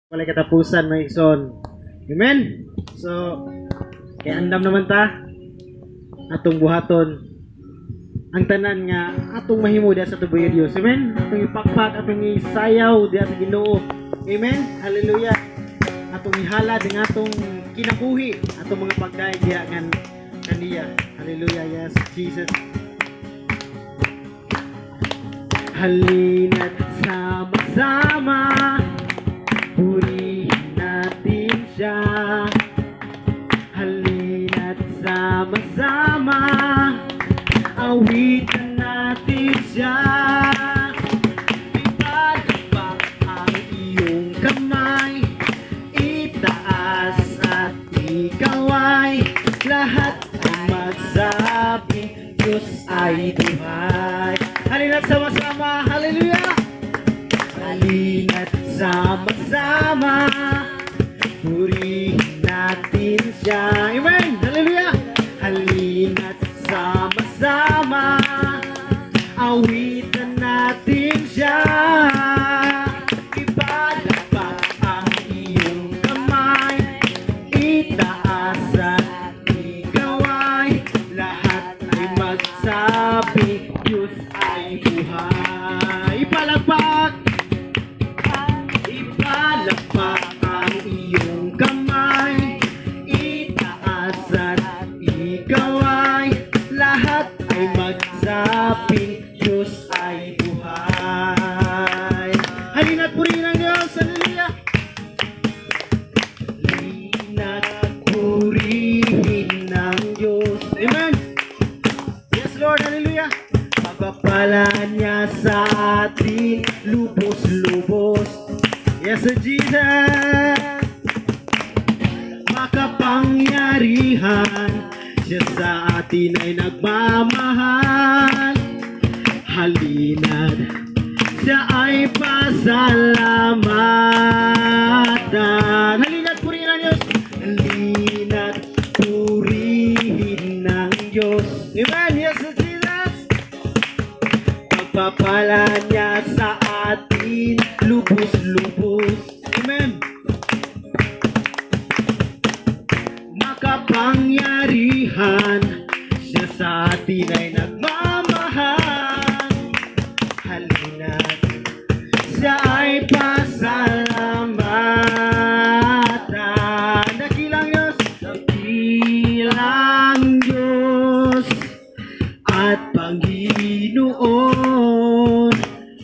Walay katapusan, mga igsoon. Amen. So, kay andam naman ta atong buhaton ang tanan nga atong mahimo diha sa tubuy Dios. Amen. Atong ipakpak, atong isayaw diha sa Ginoo. Amen. Hallelujah. Atong ihalad ang atong kinabuhi, atong mga pagdaig diha ngan kaniya. Hallelujah. Yes, Jesus. Halina't sama-sama, purihin natin siya. Halina't sama-sama, awitan natin siya. Ipalakpak ang iyong kamay, itaas at ikaway. Lahat ay magsabi, Diyos ay buhay. Halina't sama-sama, hallelujah! Halina't sama-sama, purihin natin siya. Amen! Hallelujah! Halina't sama-sama, awitan natin siya. Ipalakpak ang iyong kamay, itaas at ikaway. Lahat ay magsabi, Diyos ay buhay. Ipalakpak! Ipalakpak ang iyong kamay, itaas at ikaway. Lahat ay magsabing Diyos ay buhay. Halina't purihin ang Diyos. Hallelujah! Halina't purihin ang Diyos. Amen! Yes, Lord. Hallelujah! Pagpapala niya sa atin, lubos-lubos. Yes, Sir Jesus! Makapangyarihan, siya sa atin ay nagmamahal. Halina't siya ay pasalamatan. Halina't purihin ang Diyos. Halina't purihin ang Diyos. Amen. Yes, Sir Jesus. Pagpapala niya sa atin, lubos-lubos. Amen. Makapangyarihan, siya sa atin ay nagmamahal. Halina't siya ay pasalamatan. Dakilang Diyos, dakilang Diyos at Panginoon,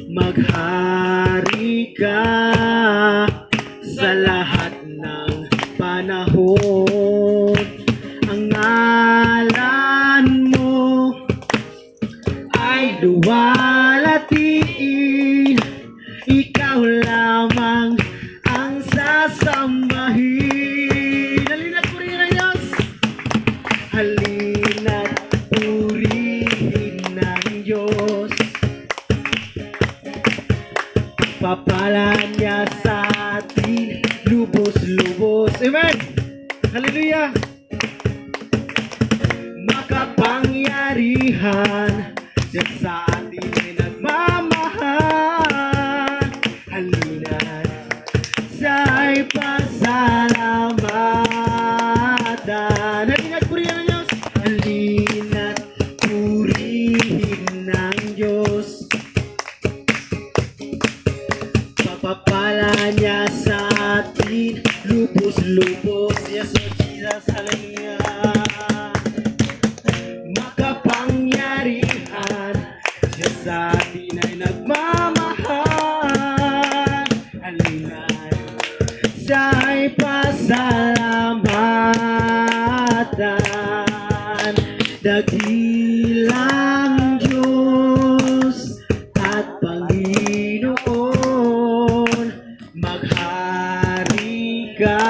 maghari ka sa lahat ng panahon. Ang ngalan mo ay luwalhatiin, ikaw lamang ang sasambahin. Halina't purihin ang Diyos. Halina't purihin ang Diyos. Pagpapala niya sa atin, lubos-lubos. Amen! Hallelujah! Makapangyarihan, siya sa atin ay nagmamahal. Halina't siya ay pasalamatan. Halina't purihin ang Diyos. Halina't purihin ang Diyos. Pagpapala niya sa atin, lubos-lubos. Yes, Lord Jesus, hallelujah. Makapangyarihan, siya sa atin ay nagmamahal. Halina't siya ay pasalamatan. Dakilang Diyos at Panginoon, maghari ka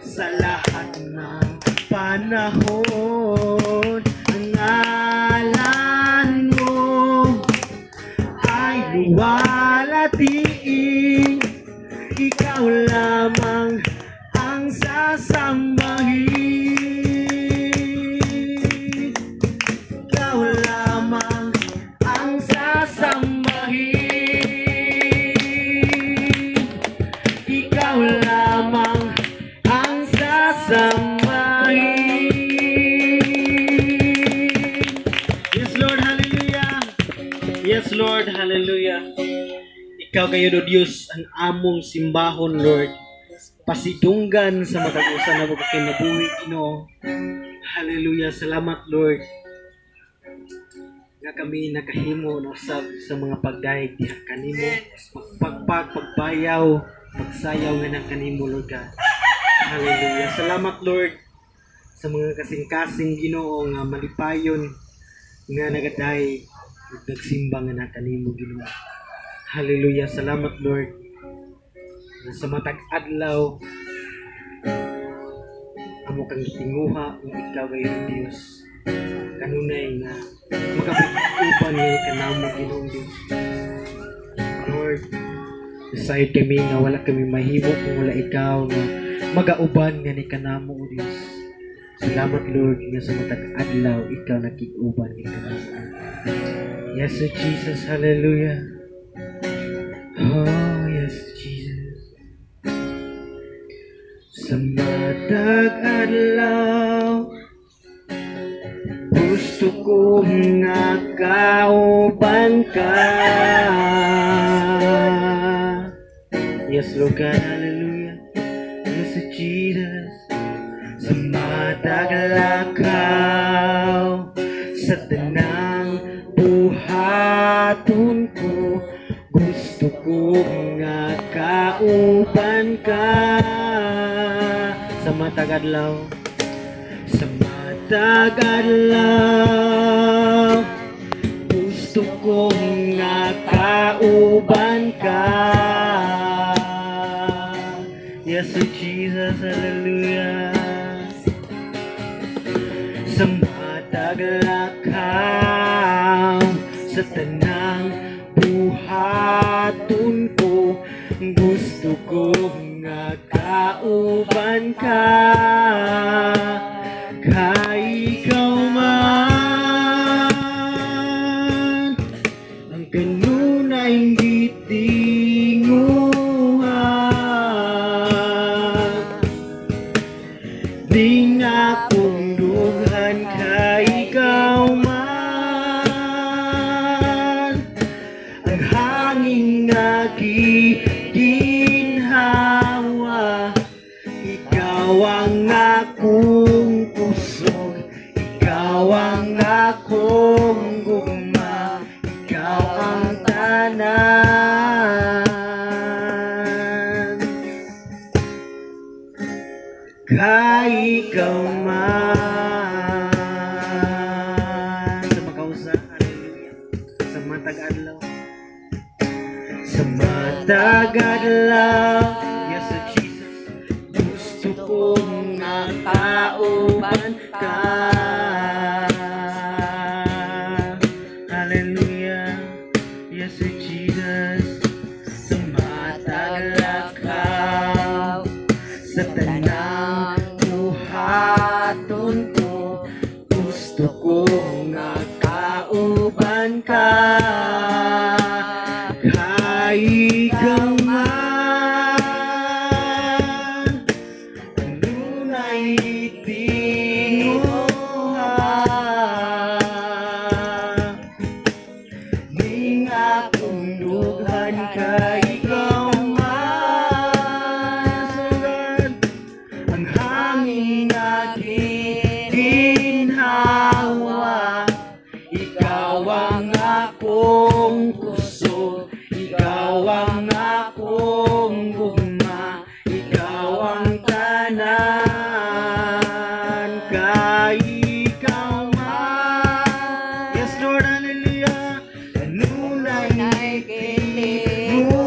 sa lahat ng panahon. Ang ngalan mo ay luwalhatiin, ikaw lamang ang sasambahin. Ikaw lamang ang sasambahin. Sambahin. Yes, Lord, hallelujah. Yes, Lord, hallelujah. Ikaw kayo, O Diyos, ang among simbahon, Lord. Pasidunggan sa matag usa namo ka kinabuhi, Ginoo. Hallelujah. Salamat, Lord, nga kami nakahimo na usab sa mga pagdayeg diha kanimo, pagpagpag, pagbayaw, pagsayaw nga na kanimo, Lord God. Hallelujah. Salamat, Lord, sa mga kasing-kasing, Ginoo, nga malipayon nga nagadayeg ug nagsimba nga na kanimo, Ginoo. Hallelujah. Salamat, Lord, nga sa matag adlaw amo kang gitinguha ug ikaw gayon, Dios, kanunay nga makapag-uban nga kanamo, Ginoong Dios. Lord, nasayod kami nga wala kami mahimo kung wala ikaw nga magauban nga ni kanamo, O Dios. Salamat, Lord, nga sa matag adlaw ikaw nakig-uban ni kanamo. Yes, Lord Jesus, hallelujah. Oh, yes, Jesus. Sa matag adlaw, gusto ko nga kauban ka. Yes, Lord God, hallelujah. Yes, Jesus. Sa matag lakaw, sa tanang buhaton ko, gusto ko nga kauban ka. Sa matag adlaw, sa matag adlaw, gusto ko nga kauban ka. Yes, Lord Jesus, hallelujah. Sa matag lakaw, sa tanang buhaton ko, gusto ko nga kauban ka. Kay ikaw man ang kanunay gitinguha. Di nga akong dughan kay ikaw man ang hangin nga giginhawa. Ikaw ang akong kusog, ikaw ang akong gugma, ikaw ang tanan. Kay ikaw man. Sa makausa, hallelujah. Sa matag adlaw, sa matag adlaw, yes, Lord Jesus, gusto ko nga kauban ka. Hallelujah. Yes, Lord Jesus. Sa matag lakaw, sa tanang buhaton ko, gusto ko nga kauban ka. Kay ikaw man kanunay tinguha. Ning akong dughan kay ikaw man ang hangin nga giginhawa. Ikaw ang akong kusog, ikaw ang akong gugma, ikaw ang tanan. Kay ikaw man. Yes, Lord, hallelujah. Kanunay tinguha.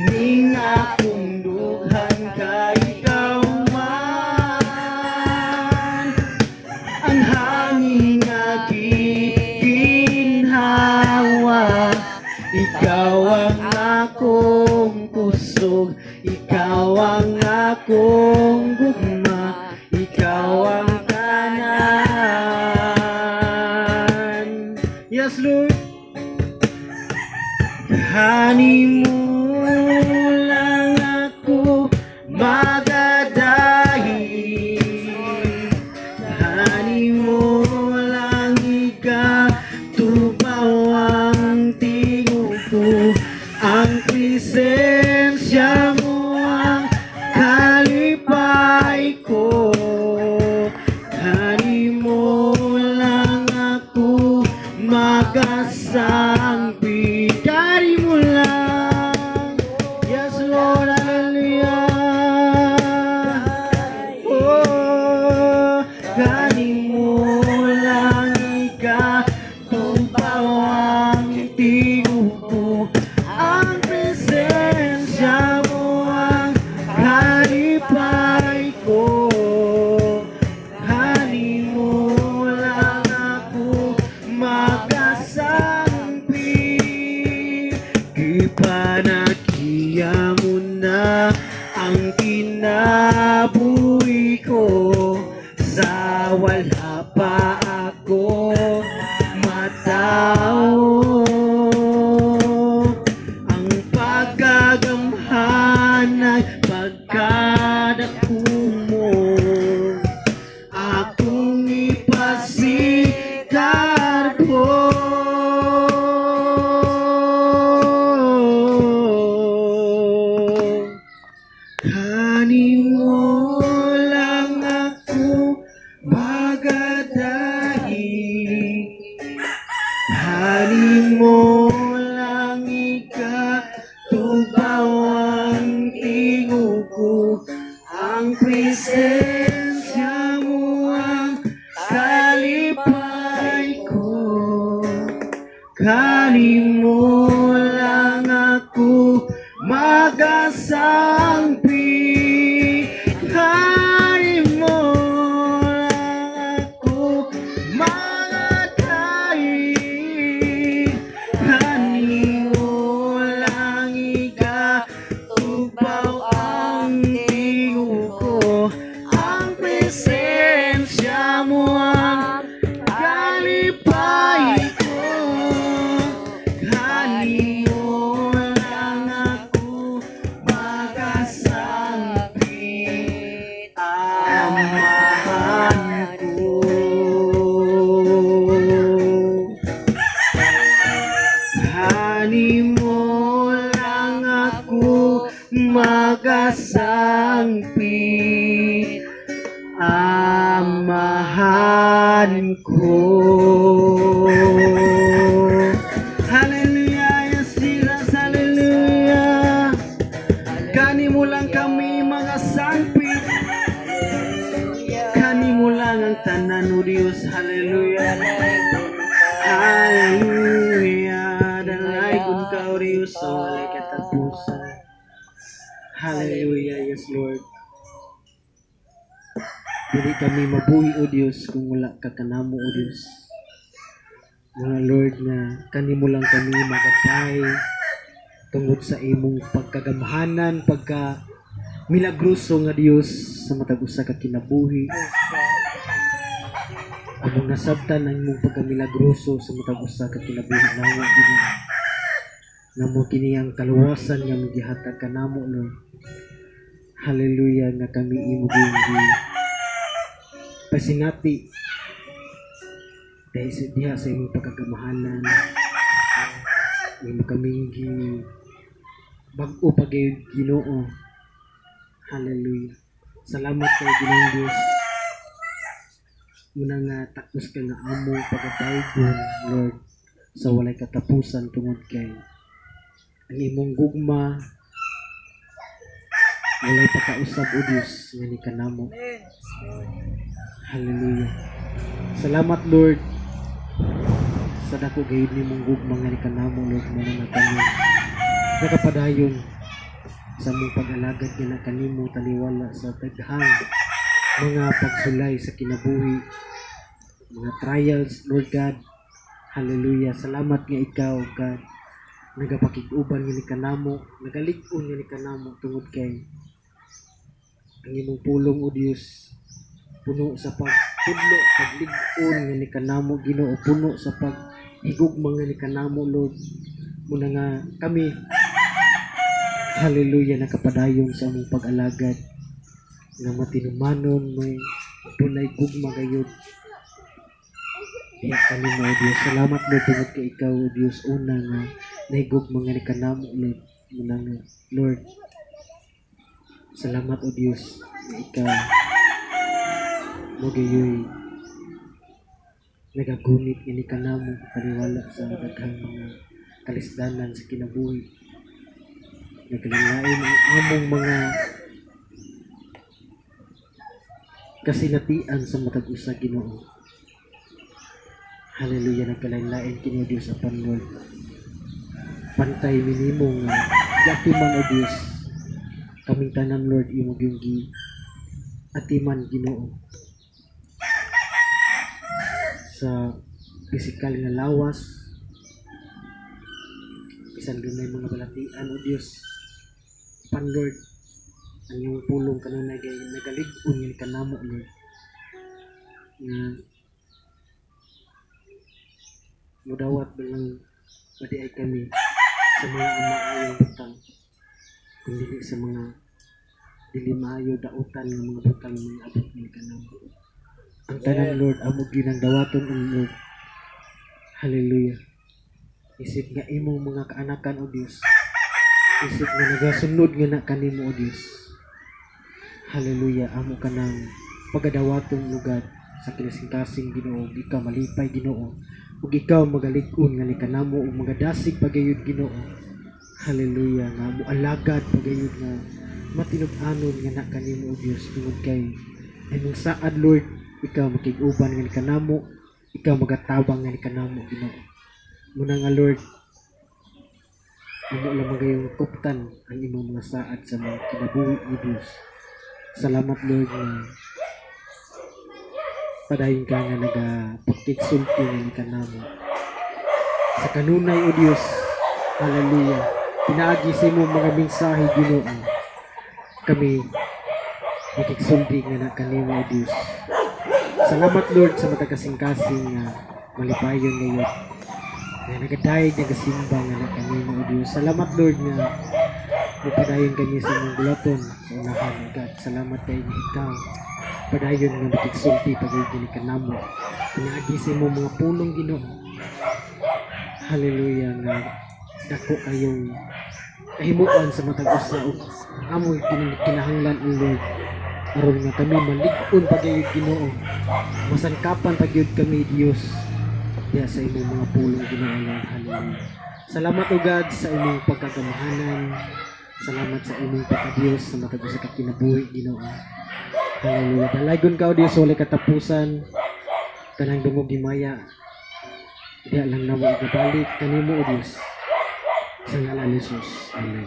Ning akong dughan kay ikaw man ang hangin nga giginhawa. Ikaw ang akong kusog, ikaw ang akong gugma, ikaw ang tanan. Yes, Lord. Kanimo lang ko. Ang presensya mo ang kalipay ko. Kanimo lang ako magasangpit. Kanimo lang. Yes, Lord, hallelujah. Oh, kanimo lang ikatubaw ang tingog ko. Ang presensya mo ang kalipay ko. Kanimo lang ako magasangpit. Gipanakiya mo na ang kinabuhi ko. Sa wala pa ako matao, ang pagkagamhan ay pagkadako mo, akong ipasikar ko. Kanimo lang ako magadahi. Kanimo lang ikatubaw ang tingog ko. Ang presensya mo ang kalipay ko. Kanimo lang ako magasangpit. Kanimo lang ako magadahi. Kanimo lang ikatubaw ang tingog ko. Ang presensya mo ang kalipay ko. Kanimo lang ako magasangpit. Amahan ko. Kanimo lang ako magasangpit. Amahan ko. Hallelujah, yes, Jesus, hallelujah. Kanimo lang kami magasangpit. Kanimo lang ang tanan, O Diyos, hallelujah. Hallelujah. Dalaygon ka, O Diyos, sa walay katapusan. Hallelujah, yes, Lord. Dili kami mabuhi, O Diyos, kung wala ka kanamo, O Diyos. Mga Lord, nga kanimo lang kami magapay tungod sa imong pagkagamhanan, pagka milagroso nga Dios sa matag usa ka kinabuhi. Among nasabtan ang imong pagkamilagroso sa matag usa ka kinabuhi namo, Ginoo. Namo kini ang kaluwasan nga gihatag kanamo, Lord. Hallelujah, nga kami imo gi pasinati dahil sa diha sa imong pagkagamahanan. Imo kaming gi bag-o pa gayud, Ginoo. Hallelujah. Salamat kay Ginoong Dios. Muna nga takos ka nga among pagadayon, Lord, sa walay katapusan tungod kay ang imong gugma walay pakausab, O Dios, nga ni kanamo. Hallelujah. Salamat, Lord, sa dako gayud nimong gugma nga ni kanamo, Lord, mo na kami nakapadayon sa among pag-alagad nga na kanimo taliwala sa daghang mga pagsulay sa kinabuhi, mga trials, Lord God. Hallelujah. Salamat nga ikaw, God, nagapakig-uban nga ni kanamo, nagalig-on nga ni kanamo tungod kay ang imong pulong, O Dios, puno sa pagtudlo, paglig-on nga ni kanamo, Ginoo, puno sa paghigugma nga ni kanamo, Lord. Muna nga kami, hallelujah, nakapadayon sa among pag-alagad nga matinumanon, may dunay gugma gayud diha kanimo, O Dios. Salamat, Lord, tungod kay ikaw, O Dios, una nga Nahigugma nga ni kanamo, Lord. Muna nga, Lord, salamat, O Dios, nga ikaw mo gayoy nagagunit nga ni kanamo paniwala sa daghang mga kalisdanan sa kinabuhi. Naglain ang among mga kasinatian sa matag usa, Ginoo. Hallelujah, nagkalain-lain kini, O Dios, apan, Lord, pantay minimo nga giatiman, O Dios, kaming tanan, Lord, imo gyung gi atiman, Ginoo, sa pisikal nga lawas, bisan dunay mga balatian, O Dios, pan, Lord, ang iyong pulong kanunay kay nagalig-on nga kanamo, Lord, nga mudawat ba lang madiay kami sa mga maayong butang kung dili sa mga dili maayo dautan nga mga butang mga abot ni kanamo. Ang tanan, Lord, amo gyud ang dawaton, O Lord. Hallelujah. Isip nga imong mga kaanakan, O Dios, isip nga nagasunod nga na kanimo, O Dios. Hallelujah, amo ka ng pagadawaton lugar sa kinasingkasing, Ginoo, ug ikaw malipay, Ginoo, ug ikaw magalig-on nga ni kanamo ug magadasig pagayod, Ginoo. Hallelujah, nga moalagad pagayod nga matinud-anon nga na kanimo, O Dios, tungod kay imong saad, Lord, ikaw makig-uban nga ni kanamo, ikaw magatabang nga ni kanamo, Ginoo. Muna nga, Lord, amo lamang gayong kuptan ang imong mga saad sa mga kinabuhi ni Dios. Salamat, Lord, nga padayon ka nga nagapagkigsulti nga ni kanamo. Sa kanunay, O Dios, hallelujah, pinaagi sa imong mga mensahe, Ginoo. Kami makigsulti nga na kanimo, O Dios. Salamat, Lord, sa matag kasing-kasing nga malipayon ngayon nga nagadayeg, nagasimba nga na kanimo, O Dios. Salamat, Lord, nga mupadayon kami sa imong bulaton sa unahan, O God. Salamat kay nga ikaw padayon nga makigsulti pagayod ni kanamo pinaagi sa imong mga pulong, Ginoo. Hallelujah, nga dako kayong kahimuan sa matag usa ug amo kinahanglan ang Lord aron nga kami malig-on pagayod, Ginoo, masangkapan pagyud kami, Dios, diha sa imong mga pulong, Ginoo, Lord. Hallelujah. Salamat, O God, sa imong pagkagamahanan. Salamat sa imong pagka-Dios sa matag usa ka kinabuhi, Ginoo. Hallelujah. Dalaygon ka, O Dios, walay katapusan. Tanang dungog himaya diha lang namo igabalik kanimo, O Dios, sa ngalan ni Jesus. Amen.